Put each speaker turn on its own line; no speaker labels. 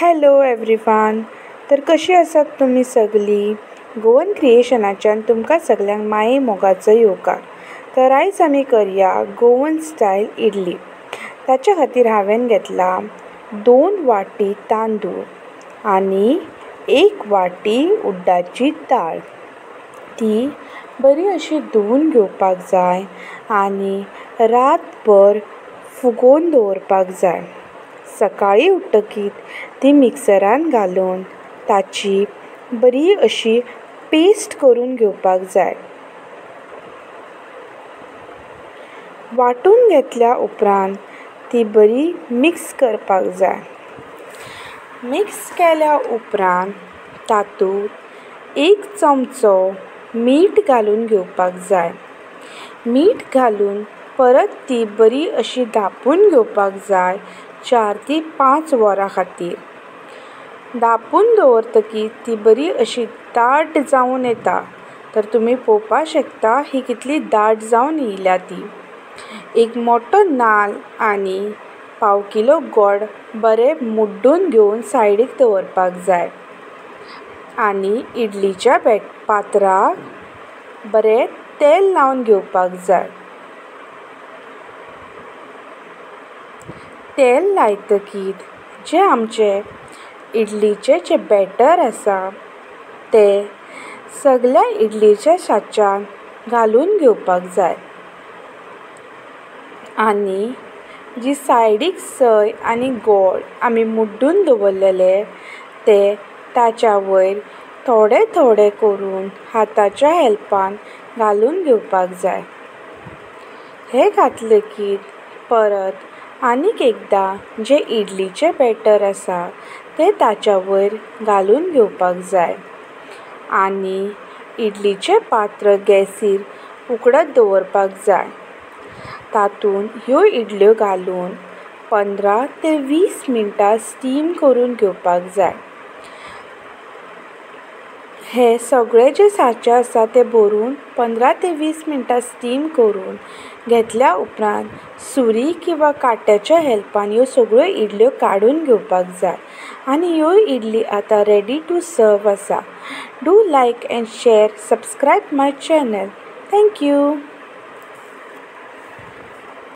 Hello everyone, तर कशी आसात तुमी सगळीं? गोवन क्रिएशनाच्यान तुमकां सगल्यांक माये मोगाचो येवकार. तर आयज आमी करया गोवन स्टायल इडली. ताच्या खातीर हांवें घेतला 2 वाटी तांदूळ आनी 1 वाटी उड्डाची दाळ. ती बरी अशी धुवून घेवपाक जाय आनी रातभर फुगोवन दवरपाक जाय. सकाळीं उठ्ठकीत ती मिक्सरान घालून ताची बरी अशी पेस्ट करून घेवपाक जाय. वांटून घेतल्या उपरांत ती बरी मिक्स करपाक जाय. मिक्स केल्या उपरांत तातूंत 1 चमचो मीठ घालून घेवपाक जाय. मीठ घालून परत ती बरी अशी धांपून घेवपाक जाय 4 ते 5 वरां खातीर. धांपून दवरतकीच ती बरी अशी दाट जावन येता. तर तुमी पळोवपाक शकता ही कितली दाट जावन येयल्या ती. एक मोठो नाल्ल आनी 1/4 किलो गोड बरें मुड्डून घेवन सायडीक दवरपाक जाय. आनी इडलीच्या पात्राक बरें तेल लावन घेवपाक जाय. तेल लायतकीत जें आमचें इडलीचें जें बॅटर आसा तें सगल्या इडलीच्या साच्यान घालून घेवपाक जाय. आनी जी सायडीक सय आनी गोड आमी मुड्डून दवरलेले ते ताच्या वयर थोडे थोडे करून हाताच्या हेल्पान घालून घेवपाक जाय. हें घातलेकीत परत आनीक एकदां जें इडलीचें बॅटर आसा तें ताच्या वयर घालून घेवपाक जाय. आनी इडलीचें पात्र गॅसीर उकडत दवरपाक जाय. तातूंत ह्यो इडल्यो घालून 15 ते 20 मिनटां स्टीम करून घेवपाक जाय. हे सगळे जे साचे आसा ते भरून 15 ते 20 मिनटां स्टीम करून घेतल्या उपरांत सुरी किंवां काट्याच्या हेल्पान ह्यो सगळ्यो इडल्यो काडून घेवपाक जाय. आनी ह्यो इडली आतां रेडी टू सर्व आसा. Do like and share, subscribe my channel. Thank you.